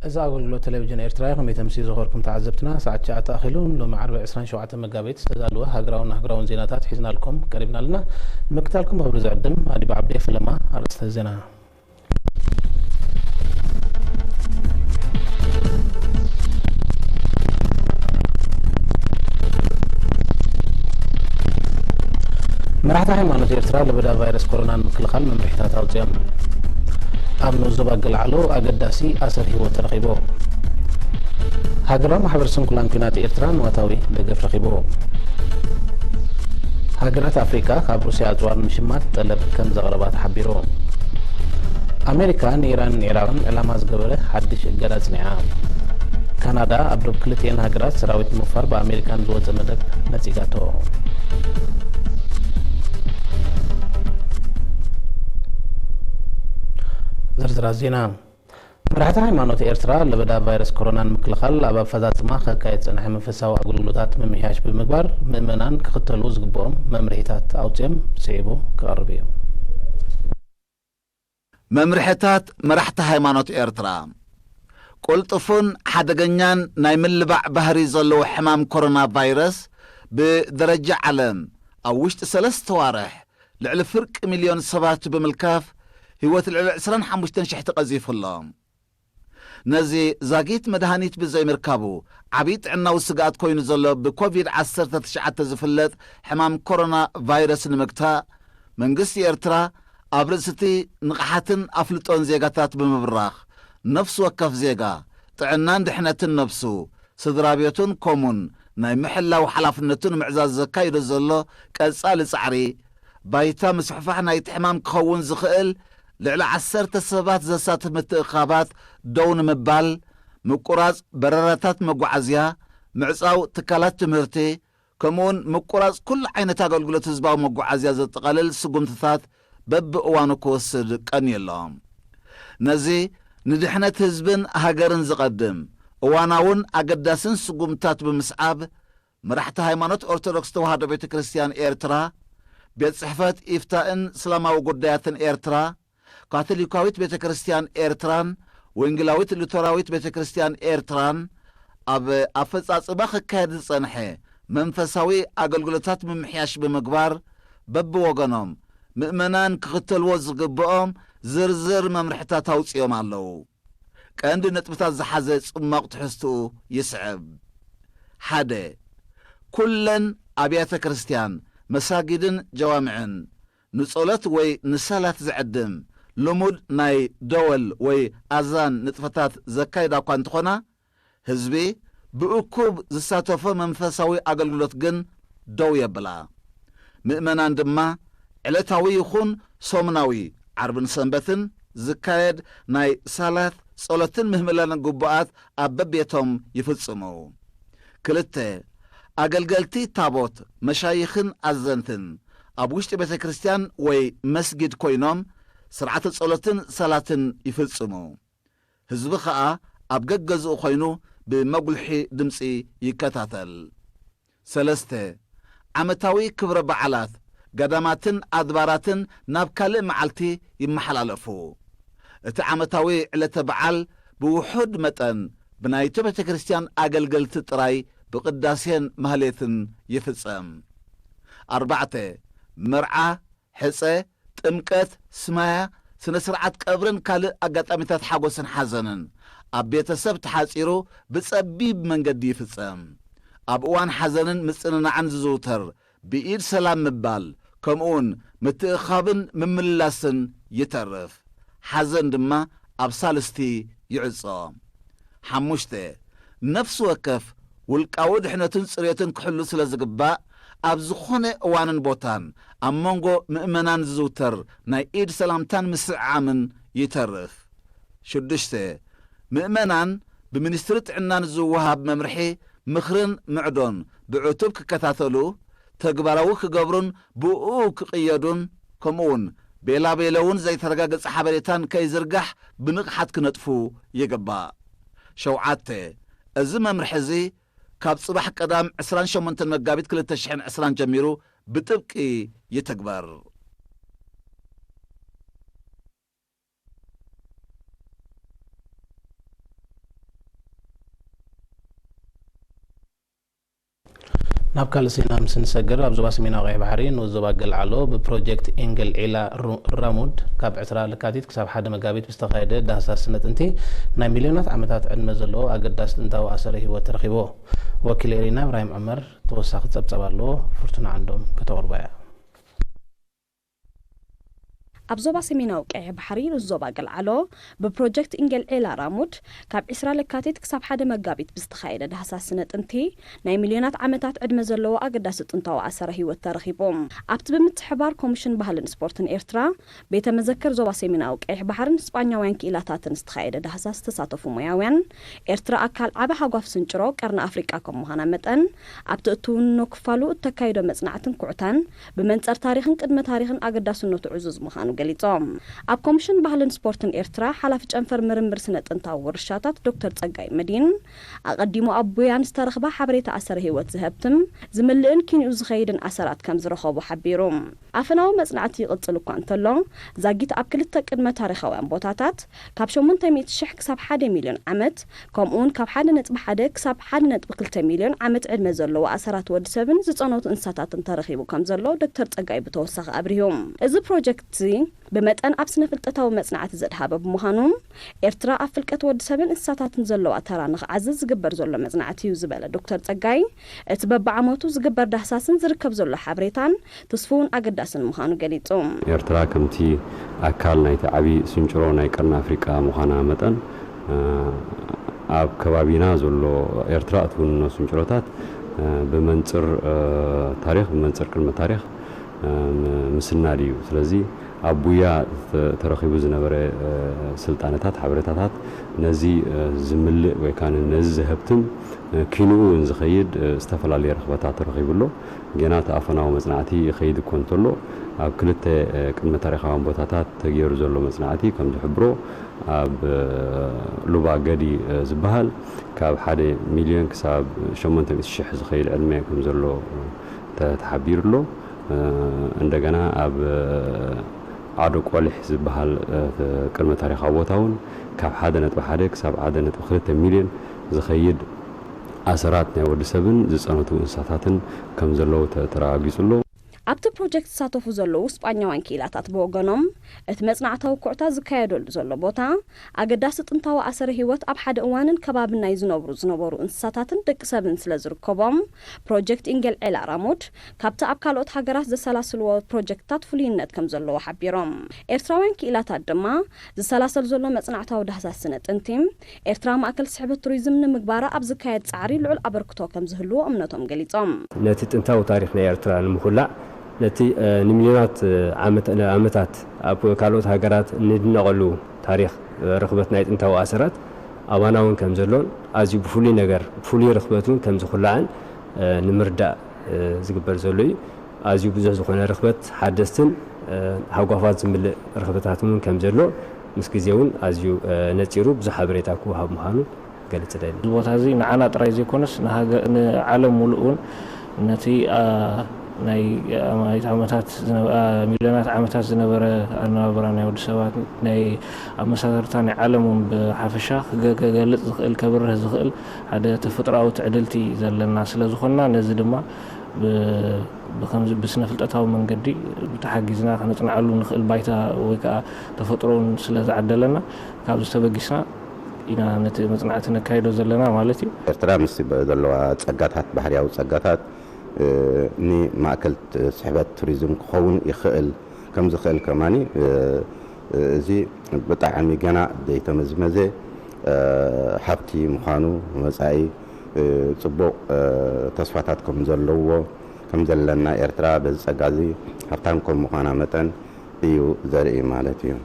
እዚ ኣገልግሎት ቴሌቪዥን ኤርትራ እዩ። ከመይ ተምስዩ ዝኸርኩም ተዓዘብትና፣ ሰዓት ትሽዓተ ኣኺሉ ሎሚ ዓርቢ ዕስራን ሸውዓተን መጋቢት ዝተዳለወ ሃገራውን ሃገራውን ዜናታት ሒዝናልኩም ቀሪብና ኣለና። ንምክታልኩም ብኽብሪ ዝዕድም ኣዲብ ዓብዲ። ፈለማ ኣርእስተ ዜና። መራሕቲ ሃይማኖት ኤርትራ ለበዳ ቫይረስ ኮሮና ንምክልኻል መምርሒታት ኣውጺኦም። ኣብ ንኡስ ዞባ ገለዓሎ ኣገዳሲ ኣሰር ህይወት ተረኺቡ። ሃገራዊ ማሕበር ስንኩላን ኲናት ኤርትራ ንዋታዊ ደገፍ ረኺቡ። ሃገራት ኣፍሪቃ ካብ ሩስያ ኣጽዋር ንምሽማት ጠለብ ከም ዘቕረባ ተሓቢሩ። ኣሜሪካ ንኢራንን ኢራቕን ዕላማ ዝገበረ ሓድሽ እገዳ ኣጽኒዓ። ካናዳ ኣብ ዶብ ክልቲኤን ሃገራት ሰራዊት ንምውፋር ብኣሜሪካን ዝወጸ መደብ ነጺጋቶ። ዝርዝራት ዜና። መራሕቲ ሃይማኖት ኤርትራ ለበዳ ቫይረስ ኮሮና ንምክልኻል ኣብ ኣፈጻጽማ ከካየድ ዝጸንሐ መንፈሳዊ ኣገልግሎታት ምምሕያሽ ብምግባር ምእመናን ክኽተሉ ዝግብኦም መምርሒታት ኣውጺኦም ስዒቡ ክቐርብ እዩ። መምርሕታት መራሕቲ ሃይማኖት ኤርትራ። ቅልጡፍን ሓደገኛን ናይ ምልባዕ ባህሪ ዘለዎ ሕማም ኮሮና ቫይረስ ብደረጃ ዓለም ኣብ ውሽጢ ሰለስተ ዋርሕ ልዕሊ ፍርቂ ሚልዮን ሰባት ብምልካፍ ህይወት ልዕሊ ዕስራን ሓሙሽተን ሽሕ ተቐዚፉ ኣሎ። ነዚ ዛጊት መድሃኒት ብዘይምርካቡ ዓብዪ ጥዕናዊ ስግኣት ኮይኑ ዘሎ ብኮቪድ ዓሰርተ ትሽዓተ ዝፍለጥ ሕማም ኮሮና ቫይረስ ንምግታእ መንግስቲ ኤርትራ ኣብ ርእሲ እቲ ንቕሓትን ኣፍልጦን ዜጋታት ብምብራኽ ነፍሲ ወከፍ ዜጋ ጥዕናን ድሕነትን ነብሱ፣ ስድራ ቤቱን ኮሙን ናይ ምሕላው ሓላፍነቱ ንምዕዛዝ ዘካይዶ ዘሎ ቀጻሊ ጻዕሪ ባይታ ምስፍሕፋሕ ናይቲ ሕማም ክኸውን ዝኽእል ልዕሊ ዓሰርተ ሰባት ዘሳትፍ ምትእኻባት ደው ንምባል፣ ምቁራጽ በረራታት መጓዓዝያ፣ ምዕጻው ትካላት ትምህርቲ፣ ከምኡውን ምቁራጽ ኩሉ ዓይነት ኣገልግሎት ህዝባዊ መጓዓዝያ ዘጠቓልል ስጉምትታት በብእዋኑ ክወስድ ቀንዩ ኣሎ። ነዚ ንድሕነት ህዝብን ሃገርን ዝቐድም እዋናውን ኣገዳስን ስጉምትታት ብምስዓብ መራሕቲ ሃይማኖት ኦርቶዶክስ ተዋህዶ ቤተ ክርስቲያን ኤርትራ፣ ቤት ጽሕፈት ኢፍታእን እስላማዊ ጉዳያትን ኤርትራ፣ ካቶሊካዊት ቤተ ክርስቲያን ኤርትራን ወንጌላዊት ሉተራዊት ቤተ ክርስቲያን ኤርትራን ኣብ ኣፈጻጽማ ክካየድ ዝጸንሐ መንፈሳዊ ኣገልግሎታት ምምሕያሽ ብምግባር በብወገኖም ምእመናን ክኽተልዎ ዝግብኦም ዝርዝር መምርሕታት ኣውጺኦም ኣለዉ። ቀንዲ ነጥብታት ዝሓዘ ጽማቕ ትሕዝትኡ ይስዕብ። ሓደ፣ ኩለን ኣብያተ ክርስቲያን፣ መሳጊድን ጀዋምዕን ንጸሎት ወይ ንሰላት ዝዕድም ልሙድ ናይ ደወል ወይ ኣዛን ንጥፈታት ዘካይዳ እኳ እንተኾና፣ ህዝቢ ብእኩብ ዝሳተፎ መንፈሳዊ ኣገልግሎት ግን ደው የብላ። ምእመናን ድማ ዕለታዊ ይኹን ሰሙናዊ ዓርብን ሰንበትን ዝካየድ ናይ ሳላት ጸሎትን ምህምላን ግቡኣት ኣብ በቤቶም ይፍጽሙ። ክልተ፣ ኣገልገልቲ ታቦት፣ መሻይኽን ኣዘንትን ኣብ ውሽጢ ቤተ ክርስቲያን ወይ መስጊድ ኮይኖም ስርዓተ ጸሎትን ሰላትን ይፍጽሙ። ህዝቢ ኸኣ ኣብ ገገዝኡ ኮይኑ ብመጉልሒ ድምጺ ይከታተል። ሰለስተ፣ ዓመታዊ ክብረ በዓላት ገዳማትን ኣድባራትን ናብ ካልእ መዓልቲ ይመሓላለፉ። እቲ ዓመታዊ ዕለተ በዓል ብውሑድ መጠን ብናይቶ ቤተ ክርስቲያን ኣገልገልቲ ጥራይ ብቅዳሴን ማህሌትን ይፍጸም። ኣርባዕተ፣ መርዓ፣ ሕጸ፣ ጥምቀት፣ ስማያ፣ ስነ ስርዓት ቀብርን ካልእ ኣጋጣሚታት ሓጎስን ሓዘንን ኣብ ቤተሰብ ተሓጺሩ ብጸቢብ መንገዲ ይፍጸም። ኣብ እዋን ሓዘንን ምጽንናዕን ዝዝውተር ብኢድ ሰላም ምባል፣ ከምኡውን ምትእኻብን ምምልላስን ይተርፍ። ሓዘን ድማ ኣብ ሳልስቲ ይዕጾ። ሓሙሽተ፣ ነፍሲ ወከፍ ውልቃዊ ድሕነቱን ጽሬቱን ክሕሉ ስለ ዝግባእ፣ ኣብ ዝኾነ እዋንን ቦታን ኣብ መንጎ ምእመናን ዝዝውተር ናይ ኢድ ሰላምታን ምስዕዓምን ይተርፍ። ሽዱሽተ፣ ምእመናን ብሚኒስትሪ ጥዕና ንዝወሃብ መምርሒ፣ ምኽርን ምዕዶን ብዕቱብ ክከታተሉ፣ ተግባራዊ ክገብሩን ብእኡ ክቕየዱን፣ ከምኡውን ቤላ ቤለ እውን ዘይተረጋገጸ ሓበሬታን ከይዝርጋሕ ብንቕሓት ክነጥፉ ይግባእ። ሸውዓተ፣ እዚ መምርሒ እዚ ካብ ጽባሕ ቀዳም ዕስራን ሸሞንተን መጋቢት ክልተ ሽሕን ዕስራን ጀሚሩ ብጥብቂ ይትግበር። ናብ ካልእ ዜና ምስ ንሰግር፣ ኣብ ዞባ ሰሜናዊ ቀይሕ ባሕሪ ንኡስ ዞባ ገልዓሎ ብፕሮጀክት ኢንግል ዒላ ሩ-፣ ራሙድ ካብ ዕስራ ለካቲት ክሳብ ሓደ መጋቢት ብዝተኻየደ ዳህሳስ ስነ ጥንቲ ናይ ሚልዮናት ዓመታት ዕድመ ዘለዎ ኣገዳሲ ጥንታዊ ኣሰረ ህይወት ተረኺቡ። ወኪል ኤሪና እብራሂም ዑመር ተወሳኺ ጸብጸብ ኣለዎ። ፍርቱና ዓንዶም ከተቕርቦ እያ። ኣብ ዞባ ሰሜናዊ ቀይሕ ባሕሪ ንኡስ ዞባ ገልዓሎ ብፕሮጀክት ኢንገል ዔላ ራሙድ ካብ ዕስራ ለካቲት ክሳብ ሓደ መጋቢት ብዝተኻየደ ዳህሳስ ስነ ጥንቲ ናይ ሚልዮናት ዓመታት ዕድመ ዘለዎ ኣገዳሲ ጥንታዊ ኣሰረ ህይወት ተረኺቡ። ኣብቲ ብምትሕባር ኮሚሽን ባህልን ስፖርትን ኤርትራ፣ ቤተ መዘክር ዞባ ሰሜናዊ ቀይሕ ባሕርን ስጳኛውያን ክኢላታትን ዝተኻየደ ዳህሳስ ዝተሳተፉ ሞያውያን፣ ኤርትራ ኣካል ዓቢ ሃጓፍ ስንጭሮ ቀርኒ ኣፍሪቃ ከም ምዃና መጠን፣ ኣብቲ እትውንኖ ክፋሉ እተካይዶ መጽናዕትን ኩዕታን ብመንጽር ታሪኽን ቅድመ ታሪኽን ኣገዳስነቱ ዕዙዝ ምዃኑ ገሊጾም። ኣብ ኮሚሽን ባህልን ስፖርትን ኤርትራ ሓላፊ ጨንፈር ምርምር ስነ ጥንታዊ ውርሻታት ዶክተር ጸጋይ መዲን፣ ኣቐዲሙ ኣብ ቡያን ዝተረኽባ ሓበሬታ ኣሰረ ህይወት ዝሀብትም ዝምልእን ኪንኡ ዝኸይድን ኣሰራት ከም ዝረኸቡ ሓቢሩ። ኣፈናዊ መጽናዕቲ ይቕጽል እኳ እንተሎ፣ ዛጊት ኣብ ክልተ ቅድመ ታሪኻውያን ቦታታት ካብ ሸሞንተ ሚእቲ ሽሕ ክሳብ ሓደ ሚልዮን ዓመት፣ ከምኡውን ካብ ሓደ ነጥቢ ሓደ ክሳብ ሓደ ነጥቢ ክልተ ሚልዮን ዓመት ዕድመ ዘለዎ ኣሰራት ወዲ ሰብን ዝጸነቱ እንስሳታትን ተረኺቡ ከም ዘሎ ዶክተር ጸጋይ ብተወሳኺ ኣብሪሁ። እዚ ፕሮጀክት እዚ ብመጠን ኣብ ስነ ፍልጠታዊ መጽናዕቲ ዘድሃበ ብምዃኑ፣ ኤርትራ ኣብ ፍልቀት ወዲ ሰብን እንስሳታትን ዘለዋ ተራ ንኽዓዝዝ ዝግበር ዘሎ መጽናዕቲ እዩ ዝበለ ዶክተር ጸጋይ፣ እቲ በብዓመቱ ዝግበር ዳህሳስን ዝርከብ ዘሎ ሓበሬታን ትስፉውን ኣገዳስን ምዃኑ ገሊጹ። ኤርትራ ከምቲ ኣካል ናይቲ ዓቢ ስንጭሮ ናይ ቀርኒ ኣፍሪቃ ምዃና መጠን፣ እ፣ ኣብ ከባቢና ዘሎ ኤርትራ እትውንኖ ስንጭሮታት፣ እ፣ ብመንጽር፣ እ፣ ታሪኽ፣ ብመንጽር ቅድመ ታሪኽ፣ እ፣ ም-፣ ምስናድ እዩ። ስለዚ ኣብ ቡያ ተ-፣ ተረኺቡ ዝነበረ፣ እ፣ ስልጣነታት፣ ሓበሬታታት ነዚ፣ እ፣ ዝምልእ ወይ ከኣ ነዚ ዘሀብትም፣ እ፣ ኪንኡ እውን ዝኸይድ፣ እ፣ ዝተፈላለየ ረኽበታት ተረኺቡ ኣሎ። ጌና እቲ ኣፈናዊ መጽናዕቲ ይኸይድ እኮ እንተሎ፣ ኣብ ክልተ፣ እ፣ ቅድመ ታሪኻውያን ቦታታት ተገይሩ ዘሎ መጽናዕቲ ከም ዝሕብሮ፣ ኣብ፣ እ፣ ሉባ ገዲ፣ እ፣ ዝበሃል ካብ ሓደ ሚልዮን ክሳብ ሸሞንተ ሚእቲ ሽሕ ዝኸይድ ዕድመ ከም ዘሎ፣ እ፣ ተ-፣ ተሓቢሩ ኣሎ። እ፣ እንደገና ኣብ፣ እ፣ ዓዶ ቆሊሕ ዝበሃል፣ እ፣ ቅድመ ታሪኻዊ ቦታ እውን ካብ ሓደ ነጥቢ ሓደ ክሳብ ሓደ ነጥቢ ክልተ ሚልዮን ዝኸይድ ኣሰራት ናይ ወዲ ሰብን ዝጸነቱ እንስሳታትን ከም ዘለዉ ተ-፣ ተረጋጊጹ ኣሎ። ኣብቲ ፕሮጀክት ዝሳተፉ ዘለዉ ስጳኛውያን ክኢላታት ብወገኖም፣ እቲ መጽናዕታዊ ኩዕታ ዝካየደሉ ዘሎ ቦታ፣ ኣገዳሲ ጥንታዊ ኣሰረ ህይወት ኣብ ሓደ እዋንን ከባብን ናይ ዝነብሩ ዝነበሩ እንስሳታትን ደቂ ሰብን ስለ ዝርከቦም፣ ፕሮጀክት ኢንገል ዔላ ራሞድ ካብቲ ኣብ ካልኦት ሃገራት ዘሰላስልዎ ፕሮጀክትታት ፍሉይነት ከም ዘለዎ ሓቢሮም። ኤርትራውያን ክኢላታት ድማ፣ ዝሰላሰል ዘሎ መጽናዕታዊ ዳህሳስ ስነ ጥንቲ፣ ኤርትራ ማእከል ስሕበት ቱሪዝም ንምግባራ ኣብ ዝካየድ ጻዕሪ ልዑል ኣበርክቶ ከም ዝህልዎ እምነቶም ገሊጾም። ነቲ ጥንታዊ ታሪኽ ናይ ኤርትራ ንምኹላዕ፣ ነቲ፣ እ፣ ንሚልዮናት፣ እ፣ ዓመት-፣ ዓመታት ኣብ ካልኦት ሃገራት እንድነቐሉ ታሪኽ፣ እ፣ ርኽበት ናይ ጥንታዊ ኣሰራት፣ ኣባና እውን ከም ዘሎን፣ ኣዝዩ ብፍሉይ ነገር፣ ብፍሉይ ርኽበት እውን ከም ዝኹላዕን፣ እ፣ ንምርዳእ፣ እ፣ ዝግበር ዘሎ እዩ። ኣዝዩ ብዙሕ ዝኾነ ርኽበት፣ ሓደስትን፣ እ፣ ሃጓፋት ዝምልእ ርኽበታትን እውን ከም ዘሎ፣ ምስ ግዜ እውን ኣዝዩ፣ እ፣ ነጺሩ ብዙሕ ሓበሬታ ክወሃብ ምዃኑ ገልጽ ደሊ። እዚ ቦታ እዚ ንዓና ጥራይ ዘይኮነስ ንሃገ-፣ ንዓለም ሙሉእ እውን ነቲ፣ አ፣ ናይ ኣማኢት ዓመታት ዝነበ-፣ አ፣ ሚልዮናት ዓመታት ዝነበረ ኣነባብራ ናይ ወዲ ሰባት፣ ናይ ኣመሳሰርታ ናይ ዓለም እውን ብሓፈሻ ክገ-፣ ከገልጽ ዝኽእል፣ ከብርህ ዝኽእል ሓደ ተፈጥሮኣዊ ትዕድልቲ ዘለና ስለ ዝኾንና፣ ነዚ ድማ ብ-፣ ብኸምዚ ብስነ ፍልጠታዊ መንገዲ ተሓጊዝና ከነጽንዓሉ ንኽእል ባይታ ወይ ከኣ ተፈጥሮ እውን ስለ ዝዓደለና፣ ካብዚ ተበጊስና ኢና ነቲ መጽናዕቲ ነካይዶ ዘለና ማለት እዩ። ኤርትራ ምስ ዘለዋ ጸጋታት፣ ባህርያዊ ጸጋታት፣ እ፣ ንማእከል ት-፣ ስሕበት ቱሪዝም ክኸውን ይኽእል፣ ከም ዝኽእል ከማኒ፣ እ፣ እ፣ እዚ ብጣዕሚ ገና ዘይተመዝመዘ፣ እ፣ ሃብቲ ምዃኑ፣ መጻኢ፣ እ፣ ጽቡቕ፣ እ፣ ተስፋታት ከም ዘለዎ፣ ከም ዘለና፣ ኤርትራ በዚ ጸጋ እዚ ሃብታም ከም ምዃና መጠን እዩ ዘርኢ ማለት እዩ።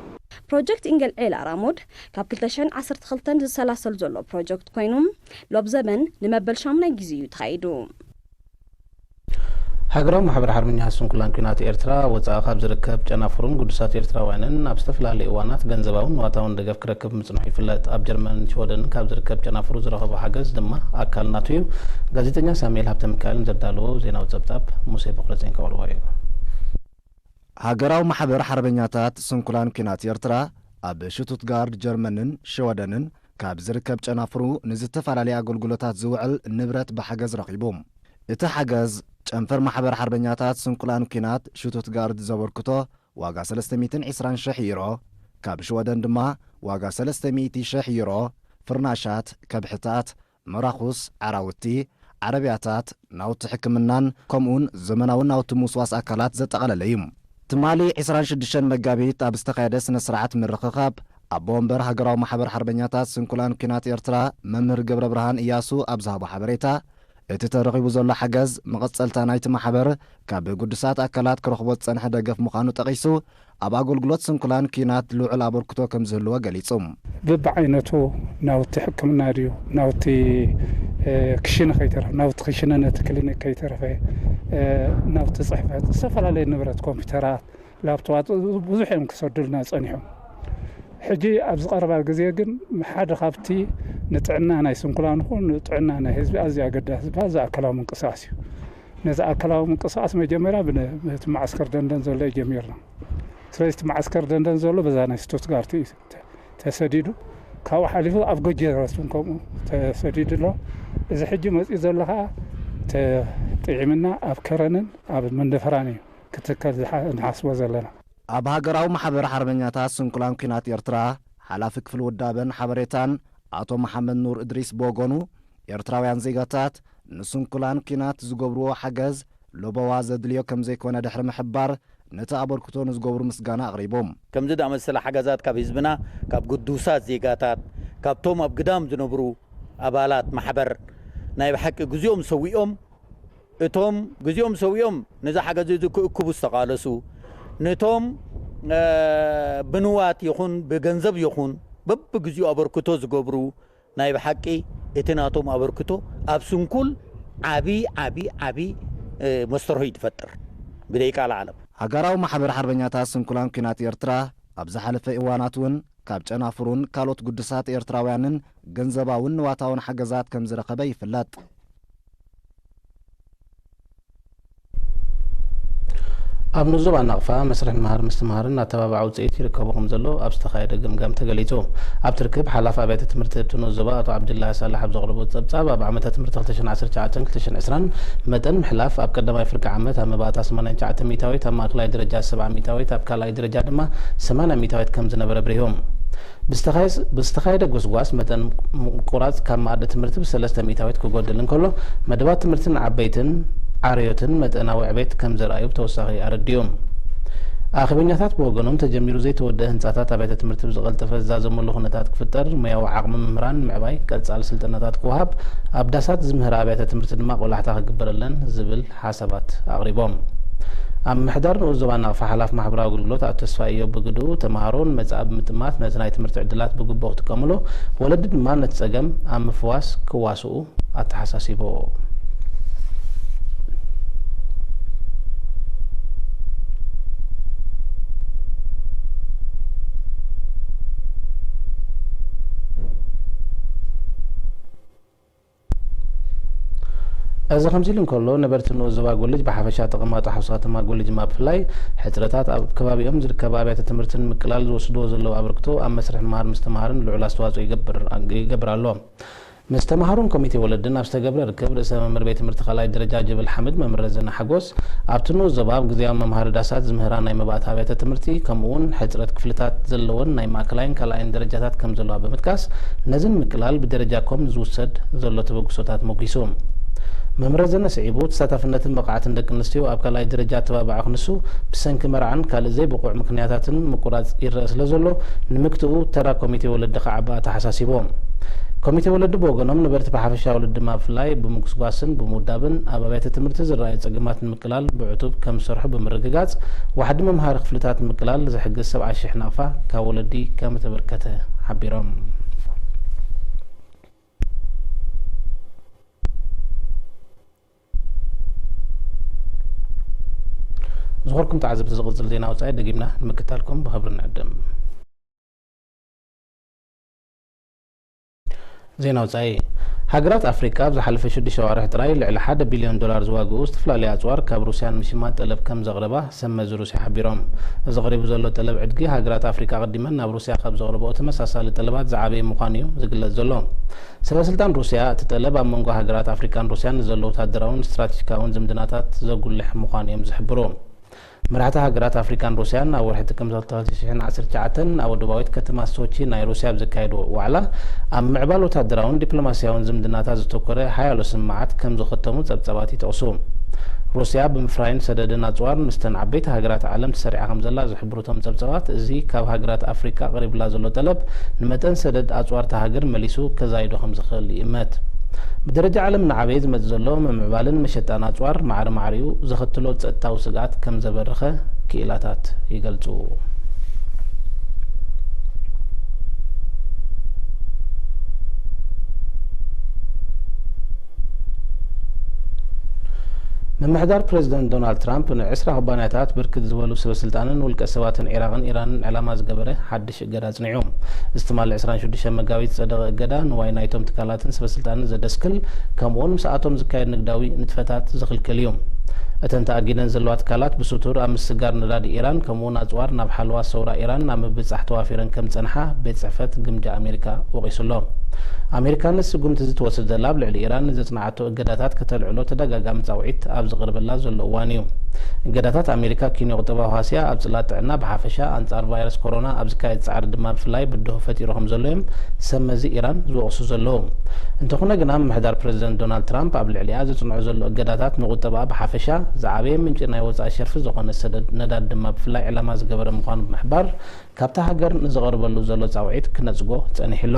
ፕሮጀክት ኢንገል ዔላ ራሞድ ካብ ክልተ ሽሕን ዓሰርተ ክልተን ዝሰላሰል ዘሎ ፕሮጀክት ኮይኑ፣ ሎብ ዘበን ንመበል ሻሙናይ ግዜ እዩ ተኻይዱ። ሃገራዊ ማሕበር ሓርበኛ ስንኩላን ኲናት ኤርትራ፣ ወጻኢ ካብ ዝርከብ ጨናፍሩን ግዱሳት ኤርትራውያንን ኣብ ዝተፈላለዩ እዋናት ገንዘባውን ንዋታውን ደገፍ ክረክብ ምጽንሑ ይፍለጥ። ኣብ ጀርመንን ሽወደንን ካብ ዝርከብ ጨናፍሩ ዝረኸቦ ሓገዝ ድማ ኣካል ናቱ እዩ። ጋዜጠኛ ሳሙኤል ሃብተ ሚካኤልን ዘዳለዎ ዜናዊ ጸብጻብ ሙሴ በኩረጼን ከቕርቦ እዩ። ሃገራዊ ማሕበር ሓርበኛታት ስንኩላን ኲናት ኤርትራ፣ ኣብ ሽቱትጋርድ ጀርመንን ሽወደንን ካብ ዝርከብ ጨናፍሩ ንዝተፈላለየ ኣገልግሎታት ዝውዕል ንብረት ብሓገዝ ረኺቡ። እቲ ሓገዝ ጨንፈር ማሕበር ሓርበኛታት ስንኩላን ኲናት ሽቱትጋርድ ዘበርክቶ ዋጋ ሰለስተ ሚእትን ዕስራን ሽሕ ዩሮ፣ ካብ ሽወደን ድማ ዋጋ ሰለስተ ሚእቲ ሽሕ ዩሮ፣ ፍርናሻት፣ ከብሕታት፣ መራኹስ፣ ዓራውቲ፣ ዓረብያታት፣ ናውቲ ሕክምናን ከምኡውን ዘመናዊ ናውቲ ምውስዋስ ኣካላት ዘጠቓለለ እዩ። ትማሊ ዕስራን ሽዱሽተን መጋቢት ኣብ ዝተኻየደ ስነ ስርዓት ምርኽኻብ፣ ኣቦ ወንበር ሃገራዊ ማሕበር ሓርበኛታት ስንኩላን ኲናት ኤርትራ መምህር ገብረ ብርሃን እያሱ ኣብ ዝሃቦ ሓበሬታ፣ እቲ ተረኺቡ ዘሎ ሓገዝ መቐጸልታ ናይቲ ማሕበር ካብ ግዱሳት ኣካላት ክረኽቦ ዝጸንሐ ደገፍ ምዃኑ ጠቒሱ፣ ኣብ ኣገልግሎት ስንኩላን ኲናት ልዑል ኣበርክቶ ከም ዝህልዎ ገሊጹ። ብብዓይነቱ ናውቲ ሕክምና ድዩ፣ ናውቲ፣ እ፣ ክሽነ ከይተረፈ፣ ናውቲ ክሽነ ነቲ ክሊኒክ ከይተረፈ፣ እ፣ ናውቲ ጽሕፈት፣ ዝተፈላለዩ ንብረት፣ ኮምፒውተራት፣ ላፕቶፓት ብዙሕ እዮም ክሰዱልና ጸኒሖም። ሕጂ ኣብዚ ቀረባ ግዜ ግን ሓደ ካብቲ ንጥዕና ናይ ስንኩላን ይኹን ንጥዕና ናይ ህዝቢ ኣዝዩ ኣገዳሲ ዝበሃል እዚ ኣካላዊ ምንቅስቓስ እዩ። ነዚ ኣካላዊ ምንቅስቓስ መጀመርያ ብነ-፣ በቲ መዓስከር ደንደን ዘሎ እዩ ጀሚርና። ስለዚ እቲ መዓስከር ደንደን ዘሎ በዛ ናይ ስቱትጋርት እዩ ተ-፣ ተሰዲዱ፣ ካብኡ ሓሊፉ ኣብ ጎጀረስን ከምኡ ተሰዲዱ ኣሎ። እዚ ሕጂ መፂኡ ዘሎ ከዓ ተ-፣ ጥዒምና ኣብ ከረንን ኣብ መንደፈራን እዩ ክትከል ዝሓ-፣ ንሓስቦ ዘለና። ኣብ ሃገራዊ ማሕበር ሓርበኛታት ስንኩላን ኲናት ኤርትራ ሓላፊ ክፍሊ ውዳበን ሓበሬታን ኣቶ መሓመድ ኑር እድሪስ ብወገኑ፣ ኤርትራውያን ዜጋታት ንስንኩላን ኲናት ዝገብርዎ ሓገዝ ለበዋ ዘድልዮ ከም ዘይኮነ ድሕሪ ምሕባር፣ ነቲ ኣበርክቶ ንዝገብሩ ምስጋና ኣቕሪቡ። ከምዚ ዝኣመሰለ ሓገዛት ካብ ህዝብና፣ ካብ ግዱሳት ዜጋታት፣ ካብቶም ኣብ ግዳም ዝነብሩ ኣባላት ማሕበር ናይ ብሓቂ ግዜኦም ሰዊኦም፣ እቶም ግዜኦም ሰዊኦም ነዚ ሓገዝ እዚ ክእክቡ ዝተቓለሱ፣ ነቶም፣ እ፣ ብንዋት ይኹን ብገንዘብ ይኹን በብግዚኡ ኣበርክቶ ዝገብሩ፣ ናይ ብሓቂ እቲ ናቶም ኣበርክቶ ኣብ ስንኩል ዓቢ፣ ዓቢ፣ ዓቢ፣ እ፣ መስተርሆ እዩ ዝፈጥር። ብደይ ቃል ዓለም። ሃገራዊ ማሕበር ሓርበኛታት ስንኩላን ኲናት ኤርትራ ኣብ ዝሓለፈ እዋናት እውን ካብ ጨናፍሩን ካልኦት ግዱሳት ኤርትራውያንን ገንዘባውን ንዋታውን ሓገዛት ከም ዝረኸበ ይፍለጥ። ኣብ ንኡስ ዞባ ናቕፋ መስርሕ ምሃር ምስትምሃርን ኣተባባዒ ውፅኢት ይርከቦ ከም ዘሎ ኣብ ዝተኻየደ ገምጋም ተገሊፁ። ኣብቲ ርክብ ሓላፊ ኣብያተ ትምህርቲ እቲ ንኡስ ዞባ ኣቶ ዓብዱላሂ ሳላሕ ኣብ ዘቕረቦ ጸብጻብ፣ ኣብ ዓመተ ትምህርቲ ክልተ ሽሕን ዓሰርተ ትሽዓተን ክልተ ሽሕን ዕስራን መጠን ምሕላፍ ኣብ ቀዳማይ ፍርቂ ዓመት ኣብ መባእታ ሰማንያን ትሽዓተን ሚእታዊት፣ ኣብ ማእከላይ ደረጃ ሰብዓ ሚእታዊት፣ ኣብ ካልኣይ ደረጃ ድማ ሰማንያ ሚእታዊት ከም ዝነበረ ኣብሪሁ። ብዝተኻየ-፣ ብዝተኻየደ ጎስጓስ መጠን ምቁራጽ ካብ መኣዲ ትምህርቲ ብሰለስተ ሚእታዊት ክጎድል እንከሎ፣ መደባት ትምህርቲ ንዓበይትን ዓርዮትን መጠናዊ ዕቤት ከም ዘርኣዩ ብተወሳኺ ኣረዲኡ። ኣኼበኛታት ብወገኖም፣ ተጀሚሩ ዘይተወደአ ህንጻታት ኣብያተ ትምህርቲ ብዝቐልጠፈ ዝዛዘመሉ ኩነታት ክፍጠር፣ ሞያዊ ዓቕሚ መምህራን ንምዕባይ ቀጻሊ ስልጠናታት ክወሃብ፣ ኣብ ዳሳት ዝምህራ ኣብያተ ትምህርቲ ድማ ቆላሕታ ክግበረለን ዝብል ሓሳባት ኣቕሪቦም። ኣብ ምምሕዳር ንኡስ ዞባ ናቕፋ ሓላፊ ማሕበራዊ ኣገልግሎት ኣቶ ተስፋ ኢዮብ ብግድኡ፣ ተምሃሮ ንመጻኢ ብምጥማት ነቲ ናይ ትምህርቲ ዕድላት ብግቡእ ክጥቀምሉ፣ ወለዲ ድማ ነቲ ጸገም ኣብ ምፍዋስ ክዋስኡ ኣተሓሳሲቡ። እዚ ከምዚ ኢሉ እንከሎ፣ ነበርቲ ንኡስ ዞባ ጎልጅ ብሓፈሻ፣ ተቐማጦ ሓውሲ ከተማ ጎልጅ ድማ ብፍላይ፣ ሕጽረታት ኣብ ከባቢኦም ዝርከባ ኣብያተ ትምህርቲ ንምቅላል ዝወስድዎ ዘለዉ ኣበርክቶ ኣብ መስርሕ ምምሃር ምስትምሃርን ልዑል ኣስተዋጽኦ ይገብር፣ ይገብር ኣሎ። ምስ ተምሃሮን ኮሚቴ ወለድን ኣብ ዝተገብረ ርክብ፣ ርእሰ መምህር ቤት ትምህርቲ ካልኣይ ደረጃ ጀበል ሓምድ መምህር ረዘነ ሓጎስ፣ ኣብቲ ንኡስ ዞባ ኣብ ግዝያዊ መምሃሪ ዳሳት ዝምህራ ናይ መባእታ ኣብያተ ትምህርቲ፣ ከምኡ እውን ሕጽረት ክፍልታት ዘለወን ናይ ማእከላይን ካልኣይን ደረጃታት ከም ዘለዋ ብምጥቃስ፣ ነዚ ንምቅላል ብደረጃ ኮም ዝውሰድ ዘሎ ተበግሶታት ሞጒሱ። መምህር ረዘነ ስዒቡ፣ ተሳታፍነትን ብቕዓትን ደቂ ኣንስትዮ ኣብ ካልኣይ ደረጃ ኣተባባዒ ክንሱ፣ ብሰንኪ መርዓን ካልእ ዘይብቑዕ ምኽንያታትን ምቁራጽ ይረአ ስለ ዘሎ፣ ንምግትኡ ተራ ኮሚቴ ወለዲ ክዓቢ ኣተሓሳሲቡ። ኮሚቴ ወለዲ ብወገኖም፣ ነበርቲ ብሓፈሻ፣ ወለዲ ድማ ብፍላይ፣ ብምጉስጓስን ብምውዳብን ኣብ ኣብያተ ትምህርቲ ዝረኣዩ ጸገማት ንምቅላል ብዕቱብ ከም ዝሰርሑ ብምርግጋጽ፣ ዋሕዲ መምሃሪ ክፍልታት ንምቅላል ዝሕግዝ ሰብዓ ሽሕ ናቕፋ ካብ ወለዲ ከም እተበርከተ ሓቢሮም። ዝኸበርኩም ተዓዘብቲ፣ ዝቕጽል ዜና ወጻኢ ደጊምና ንምክታልኩም ብኽብሪ ንዕድም። ዜና ወጻኢ። ሃገራት ኣፍሪቃ ኣብ ዝሓለፈ ሽዱሽተ ኣዋርሕ ጥራይ ልዕሊ ሓደ ቢልዮን ዶላር ዝዋግኡ ዝተፈላለዩ ኣጽዋር ካብ ሩስያ ንምሽማት ጠለብ ከም ዘቕረባ ሰብ መዚ ሩስያ ሓቢሮም። እዚ ቀሪቡ ዘሎ ጠለብ ዕድጊ፣ ሃገራት ኣፍሪቃ ኣቐዲመን ናብ ሩስያ ካብ ዘቕርብኦ ተመሳሳሊ ጠለባት ዝዓበየ ምዃኑ እዩ ዝግለጽ ዘሎ። ሰበ ስልጣን ሩስያ፣ እቲ ጠለብ ኣብ መንጎ ሃገራት ኣፍሪቃን ሩስያን ንዘሎ ወታደራውን ስትራቴጂካውን ዝምድናታት ዘጉልሕ ምዃኑ እዮም ዝሕብሩ። መራሕቲ ሃገራት ኣፍሪቃን ሩስያን ኣብ ወርሒ ጥቅምቲ ክልተ ሺሕን ዓሰርተ ትሽዓተን ኣብ ወደባዊት ከተማ ሶቺ ናይ ሩስያ ኣብ ዘካየድዎ ዋዕላ፣ ኣብ ምዕባል ወታደራውን ዲፕሎማስያውን ዝምድናታት ዘተኮረ ሓያሎ ስምምዓት ከም ዝኸተሙ ጸብጻባት ይጠቕሱ። ሩስያ ብምፍራይን ሰደድን ኣጽዋር ምስተን ዓበይቲ ሃገራት ዓለም ተሰሪዓ ከም ዘላ ዝሕብሩ እቶም ጸብጻባት፣ እዚ ካብ ሃገራት ኣፍሪቃ ቀሪብላ ዘሎ ጠለብ ንመጠን ሰደድ ኣጽዋር እታ ሃገር መሊሱ ከዛይዶ ከም ዝኽእል ይእመት። ብደረጃ ዓለም እናዓበየ ዝመጽእ ዘሎ ምምዕባልን መሸጣን ኣጽዋር ማዕረ ማዕሪኡ ዘኸትሎ ጸጥታዊ ስግኣት ከም ዘበርኸ ክኢላታት ይገልጹ። ምምሕዳር ፕረዚደንት ዶናልድ ትራምፕ ንዕስራ ኩባንያታት ብርክት ዝበሉ ሰበ ስልጣንን ውልቀ ሰባትን ዒራቕን ኢራንን ዕላማ ዝገበረ ሓድሽ እገዳ ኣጽኒዑ። እዚ ትማሊ ዕስራን ሽዱሽተን መጋቢት ዝጸደቐ እገዳ ንዋይ ናይቶም ትካላትን ሰበ ስልጣንን ዘደስክል፣ ከምኡውን ምስኣቶም ዝካየድ ንግዳዊ ንጥፈታት ዝኽልክል እዩ። እተን ተኣጊደን ዘለዋ ትካላት ብስቱር ኣብ ምስጋር ነዳዲ ኢራን ከምኡውን ኣጽዋር ናብ ሓለዋ ሰውራ ኢራን ናብ ምብጻሕ ተዋፊረን ከም ዝጸንሓ ቤት ጽሕፈት ግምጃ ኣሜሪካ ወቒሱ ኣሎ። ኣሜሪካ ነዚ ስጉምቲ እዚ ትወስድ ዘላ ኣብ ልዕሊ ኢራን ንዘጽንዓቶ እገዳታት ከተልዕሎ ተደጋጋሚ ጻውዒት ኣብ ዝቐርበላ ዘሎ እዋን እዩ። እገዳታት ኣሜሪካ ኪንዮ ቁጠባዊ ሃስያ ኣብ ጽላት ጥዕና ብሓፈሻ ኣንጻር ቫይረስ ኮሮና ኣብ ዝካየድ ጻዕሪ ድማ ብፍላይ ብድሆ ፈጢሩ ከም ዘሎ እዮም ሰብ መዚ ኢራን ዝወቕሱ ዘለዉ። እንተኾነ ግና ምምሕዳር ፕረዚደንት ዶናልድ ትራምፕ ኣብ ልዕሊኣ ዘጽንዖ ዘሎ እገዳታት ንቁጠባ ብሓፈሻ ዝዓበየ ምንጪ ናይ ወጻኢ ሸርፊ ዝኾነ ሰደድ ነዳድ ድማ ብፍላይ ዕላማ ዝገበረ ምዃኑ ብምሕባር ካብታ ሃገር ንዝቐርበሉ ዘሎ ጻውዒት ክነጽጎ ጸኒሑ ኣሎ።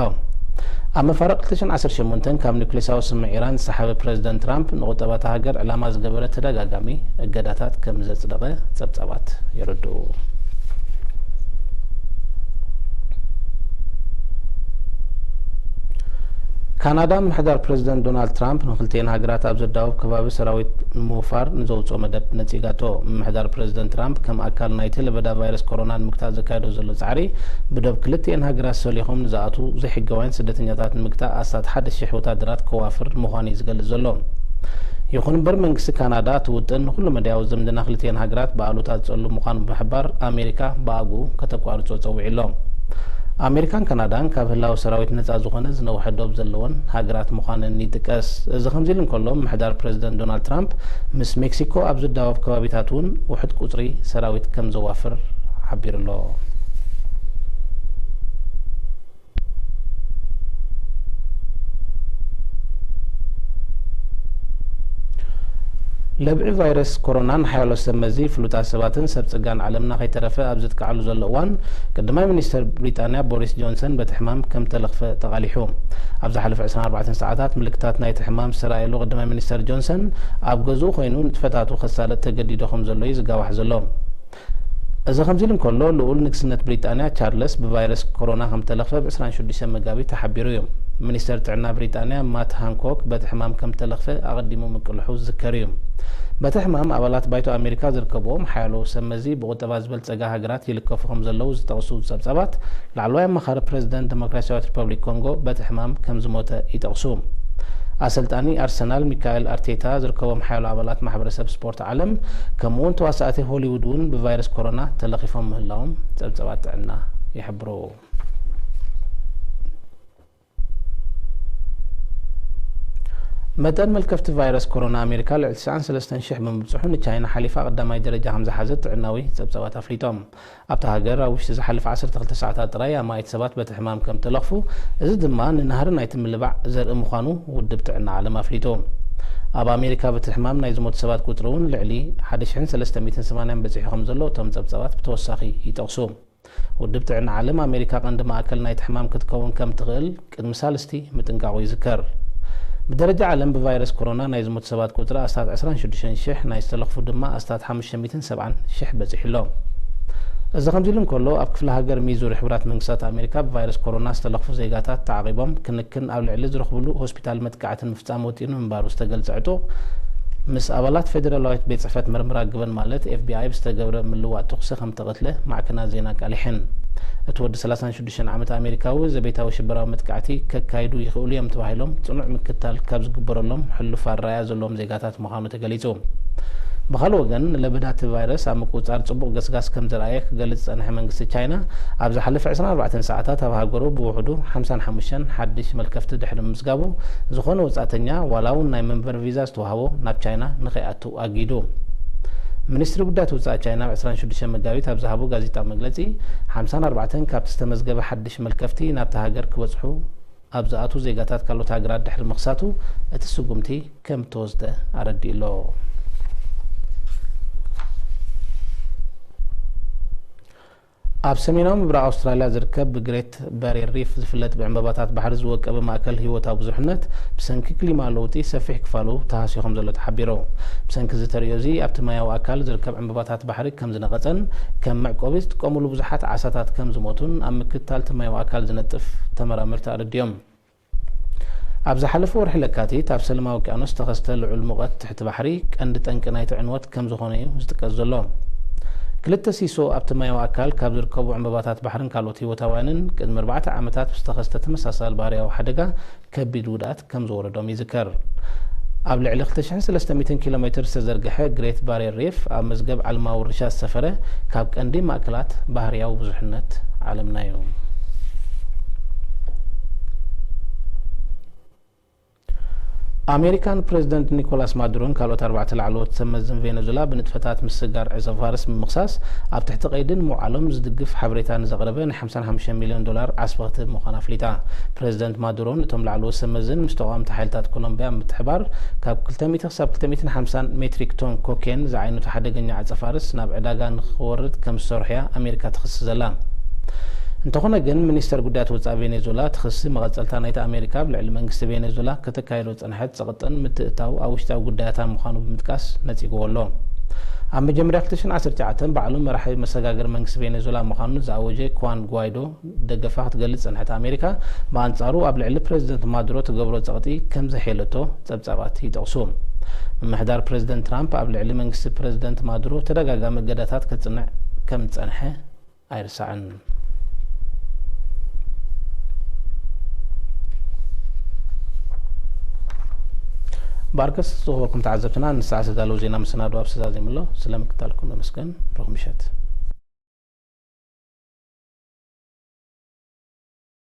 ኣብ መፋርቕ ክልተ ሽሕን ዓሰርተ ሸሞንተን ካብ ኒውክሌሳዊ ስምምዕ ኢራን ዝሰሓበ ፕረዚደንት ትራምፕ ንቁጠባ እታ ሃገር ዕላማ ዝገበረ ተደጋጋሚ እገዳታት ከም ዘጽደቐ ጸብጻባት የረድኡ። ካናዳ ምምሕዳር ፕረዚደንት ዶናልድ ትራምፕ ንክልቲኤን ሃገራት ኣብ ዘዳውብ ከባቢ ሰራዊት ንምውፋር ንዘውፅኦ መደብ ነፂጋቶ። ምምሕዳር ፕረዚደንት ትራምፕ ከም ኣካል ናይቲ ለበዳ ቫይረስ ኮሮና ንምግታእ ዘካየዶ ዘሎ ፃዕሪ ብዶብ ክልቲኤን ሃገራት ሰሊኾም ንዝኣትዉ ዘይሕጋውያን ስደተኛታት ንምግታእ ኣስታት ሓደ ሺሕ ወታደራት ከዋፍር ምዃኑ እዩ ዝገልፅ ዘሎ። ይኹን እምበር መንግስቲ ካናዳ እቲ ውጥን ንኩሉ መዳያዊ ዝምድና ክልቲኤን ሃገራት ብኣሉታ ዝፀሉ ምዃኑ ብምሕባር ኣሜሪካ ብኣግኡ ከተቋርፆ ፀዊዑ ኣሎ። ኣሜሪካን ካናዳን ካብ ህላወ ሰራዊት ነጻ ዝኾነ ዝነውሐ ዶብ ዘለወን ሃገራት ምዃነን ይጥቀስ። እዚ ከምዚ ኢሉ እንከሎ ምምሕዳር ፕረዚደንት ዶናልድ ትራምፕ ምስ ሜክሲኮ ኣብ ዝዳወብ ከባቢታት እውን ውሑድ ቁፅሪ ሰራዊት ከም ዘዋፍር ሓቢሩ ኣሎ። ለብዒ ቫይረስ ኮሮና ንሓያሎ ሰብ መዚ ፍሉጣት ሰባትን ሰብ ጸጋን ዓለምና ከይተረፈ ኣብ ዘጥቅዓሉ ዘሎ እዋን፣ ቀዳማይ ሚኒስተር ብሪጣንያ ቦሪስ ጆንሰን በቲ ሕማም ከም ተለኽፈ ተቓሊሑ። ኣብ ዝሓለፈ ዕስራን ኣርባዕተን ሰዓታት ምልክታት ናይቲ ሕማም ዝተራእየሉ ቀዳማይ ሚኒስተር ጆንሰን ኣብ ገዝኡ ኮይኑ ንጥፈታቱ ከሳለጥ ተገዲዱ ከም ዘሎ እዩ ዝጋዋሕ ዘሎ። እዚ ከምዚ ኢሉ እንከሎ፣ ልኡል ንግስነት ብሪጣንያ ቻርለስ ብቫይረስ ኮሮና ከም ተለኽፈ ብ ዕስራን ሽዱሽተን መጋቢት ተሓቢሩ እዩ። ሚኒስተር ጥዕና ብሪጣንያ ማት ሃንኮክ በቲ ሕማም ከም ተለኽፈ ኣቐዲሙ ምቅልሑ ዝዝከር እዩ። በቲ ሕማም ኣባላት ባይቶ ኣሜሪካ ዝርከብዎም ሓያሎ ሰብ መዚ ብቁጠባ ዝበልጸጋ ሃገራት ይልከፉ ከም ዘለዉ ዝጠቕሱ ጸብጻባት፣ ላዕለዋይ ኣማኻሪ ፕረዚደንት ዲሞክራሲያዊት ሪፐብሊክ ኮንጎ በቲ ሕማም ከም ዝሞተ ይጠቕሱ። ኣሰልጣኒ ኣርሰናል ሚካኤል ኣርቴታ ዝርከቦም ሓያሎ ኣባላት ማሕበረሰብ ስፖርት ዓለም፣ ከምኡውን ተዋሳእቲ ሆሊውድ እውን ብቫይረስ ኮሮና ተለኺፎም ምህላዎም ጸብጻባት ጥዕና ይሕብሩ። መጠን መልከፍቲ ቫይረስ ኮሮና ኣሜሪካ ልዕሊ ትስዓን ሰለስተን ሽሕ ብምብጽሑ ንቻይና ሓሊፋ ቀዳማይ ደረጃ ከም ዝሓዘት ጥዕናዊ ጸብጻባት ኣፍሊጦም። ኣብታ ሃገር ኣብ ውሽጢ ዝሓለፈ ዓሰርተ ክልተ ሰዓታት ጥራይ ኣማኢት ሰባት በቲ ሕማም ከም ተለኽፉ፣ እዚ ድማ ንናህሪ ናይቲ ምልባዕ ዘርኢ ምዃኑ ውድብ ጥዕና ዓለም ኣፍሊጡ። ኣብ ኣሜሪካ በቲ ሕማም ናይ ዝሞቱ ሰባት ቁጽሪ እውን ልዕሊ ሓደ ሽሕን ሰለስተ ሚእትን ሰማንያን በጺሑ ከም ዘሎ እቶም ጸብጻባት ብተወሳኺ ይጠቕሱ። ውድብ ጥዕና ዓለም ኣሜሪካ ቀንዲ ማእከል ናይቲ ሕማም ክትከውን ከም ትኽእል ቅድሚ ሳልስቲ ምጥንቃቑ ይዝከር። ብደረጃ ዓለም ብቫይረስ ኮሮና ናይ ዝሞቱ ሰባት ቁጽሪ ኣስታት ዕስራን ሽዱሽተን ሽሕ፣ ናይ ዝተለኽፉ ድማ ኣስታት ሓሙሽተ ሚእትን ሰብዓን ሽሕ በጺሑ ኣሎ። እዚ ከምዚ ኢሉ እንከሎ፣ ኣብ ክፍለ ሃገር ሚዙሪ ሕቡራት መንግስታት ኣሜሪካ ብቫይረስ ኮሮና ዝተለኽፉ ዜጋታት ተዓቒቦም ክንክን ኣብ ልዕሊ ዝረኽብሉ ሆስፒታል መጥቃዕቲ ንምፍጻም ወጢኑ ምንባሩ ዝተገልጸ ዕጡቕ፣ ምስ ኣባላት ፌደራላዊት ቤት ጽሕፈት ምርምራ ግብን ማለት ኤፍ ቢ ኣይ ብዝተገብረ ምልዋጥ ተኹሲ ከም ተቐትለ ማዕከናት ዜና ኣቃሊሐን። እቲ ወዲ ሰላሳን ሽዱሽተን ዓመት ኣሜሪካዊ ዘቤታዊ ሽበራዊ መጥቃዕቲ ከካይዱ ይኽእሉ እዮም ተባሂሎም ጽኑዕ ምክትታል ካብ ዝግበረሎም ሕሉፍ ኣረኣእያ ዘለዎም ዜጋታት ምዃኑ ተገሊጹ። ብኻልእ ወገን፣ ለበዳ እቲ ቫይረስ ኣብ ምቁጽጻር ጽቡቕ ገስጋስ ከም ዘርኣየ ክገልጽ ዝጸንሐ መንግስቲ ቻይና፣ ኣብ ዝሓለፈ ዕስራን ኣርባዕተን ሰዓታት ኣብ ሃገሩ ብውሕዱ ሓምሳን ሓሙሽተን ሓድሽ መልከፍቲ ድሕሪ ምምዝጋቡ፣ ዝኾነ ወጻእተኛ ዋላ እውን ናይ መንበሪ ቪዛ ዝተዋህቦ ናብ ቻይና ንኸይኣቱ ኣጊዱ። ሚኒስትሪ ጉዳያት ወጻኢ ቻይና ኣብ ዕስራን ሽዱሽተን መጋቢት ኣብ ዝሃቦ ጋዜጣዊ መግለጺ፣ ሓምሳን ኣርባዕተን ካብቲ ዝተመዝገበ ሓድሽ መልከፍቲ ናብታ ሃገር ክበጽሑ ኣብ ዝኣትዉ ዜጋታት ካልኦት ሃገራት ድሕሪ ምኽሳቱ፣ እቲ ስጉምቲ ከም እተወስደ ኣረዲኡ ኣሎ። ኣብ ሰሜናዊ ምብራቕ ኣውስትራልያ ዝርከብ ብግሬት ባሪየር ሪፍ ዝፍለጥ ብዕምባባታት ባሕሪ ዝወቀበ ማእከል ህይወታዊ ብዙሕነት፣ ብሰንኪ ክሊማ ለውጢ ሰፊሕ ክፋሉ ተሃስዩ ከም ዘሎ ተሓቢሩ። ብሰንኪ እዚ ተርእዮ እዚ፣ ኣብቲ ማያዊ ኣካል ዝርከብ ዕምባባታት ባሕሪ ከም ዝነቐጸን ከም መዕቆቢ ዝጥቀሙሉ ብዙሓት ዓሳታት ከም ዝሞቱን ኣብ ምክትታል እቲ ማያዊ ኣካል ዝነጥፍ ተመራመርቲ ኣረዲኦም። ኣብ ዝሓለፈ ወርሒ ለካቲት ኣብ ሰላማዊ ውቅያኖስ ዝተኸስተ ልዑል ሙቐት ትሕቲ ባሕሪ ቀንዲ ጠንቂ ናይቲ ዕንወት ከም ዝኾነ እዩ ዝጥቀስ ዘሎ። ክልተ ሲሶ ኣብቲ ማያዊ ኣካል ካብ ዝርከቡ ዕምባባታት ባሕርን ካልኦት ህይወታውያንን ቅድሚ ኣርባዕተ ዓመታት ብዝተኸስተ ተመሳሳሊ ባህርያዊ ሓደጋ ከቢድ ጉድኣት ከም ዝወረዶም ይዝከር። ኣብ ልዕሊ ክልተ ሽሕን ሰለስተ ሚእትን ኪሎ ሜትር ዝተዘርግሐ ግሬት ባሪየር ሪፍ ኣብ መዝገብ ዓለማዊ ውርሻ ዝሰፈረ ካብ ቀንዲ ማእከላት ባህርያዊ ብዙሕነት ዓለምና እዩ። ኣሜሪካን ፕሬዚደንት ኒኮላስ ማዱሮን ካልኦት ኣርባዕተ ላዕለዎት ሰብ መዝን ቬነዙላ ብንጥፈታት ምስግጋር ዕጸ ፋርስ ብምኽሳስ ኣብ ትሕቲ ቀይድን ምውዓሎም ዝድግፍ ሓበሬታ ንዘቕረበ ናይ ሓምሳን ሓሙሽተን ሚልዮን ዶላር ዓስቢ ክትህብ ምዃና ኣፍሊጣ። ፕሬዚደንት ማዱሮን እቶም ላዕለዎት ሰብ መዝን ምስ ተቓወምቲ ሓይልታት ኮሎምቢያ ብምትሕባር ካብ ክልተ ሚእቲ ክሳብ ክልተ ሚእትን ሓምሳን ሜትሪክ ቶን ኮኬን ዝዓይነቱ ሓደገኛ ዕጸ ፋርስ ናብ ዕዳጋ ንኽወርድ ከም ዝሰርሑ እያ ኣሜሪካ ትኽሲ ዘላ። እንተኾነ ግን፣ ሚኒስተር ጉዳያት ወጻኢ ቬኔዙዌላ እቲ ክሲ መቐጸልታ ናይቲ ኣሜሪካ ኣብ ልዕሊ መንግስቲ ቬኔዙዌላ ከተካይዶ ዝጸንሐት ጸቕጥን ምትእትታው ኣብ ውሽጣዊ ጉዳያታ ምዃኑ ብምጥቃስ ነጺግዎ ኣሎ። ኣብ መጀመርያ ክልተ ሽሕን ዓሰርተ ትሽዓተን ባዕሉ መራሒ መሰጋገሪ መንግስቲ ቬኔዙዌላ ምዃኑ ዝኣወጀ ኳን ጓይዶ ደገፋ ክትገልጽ ዝጸንሐት ኣሜሪካ፣ ብኣንጻሩ ኣብ ልዕሊ ፕረዚደንት ማዱሮ ትገብሮ ጸቕጢ ከም ዘሕየለቶ ጸብጻባት ይጠቕሱ። ምምሕዳር ፕረዚደንት ትራምፕ ኣብ ልዕሊ መንግስቲ ፕረዚደንት ማዱሮ ተደጋጋሚ እገዳታት ከጽንዕ ከም ዝጸንሐ ኣይርሳዕን። ብኣርከስ ዝኸበርኩም ተዓዘብትና፣ ንሰዓት ዘዳለዉ ዜና መሰናድኦ ኣብዚ ተዛዚሙ ኣሎ። ስለ ምክታልኩም ነመስገን። ርኹም ምሸት።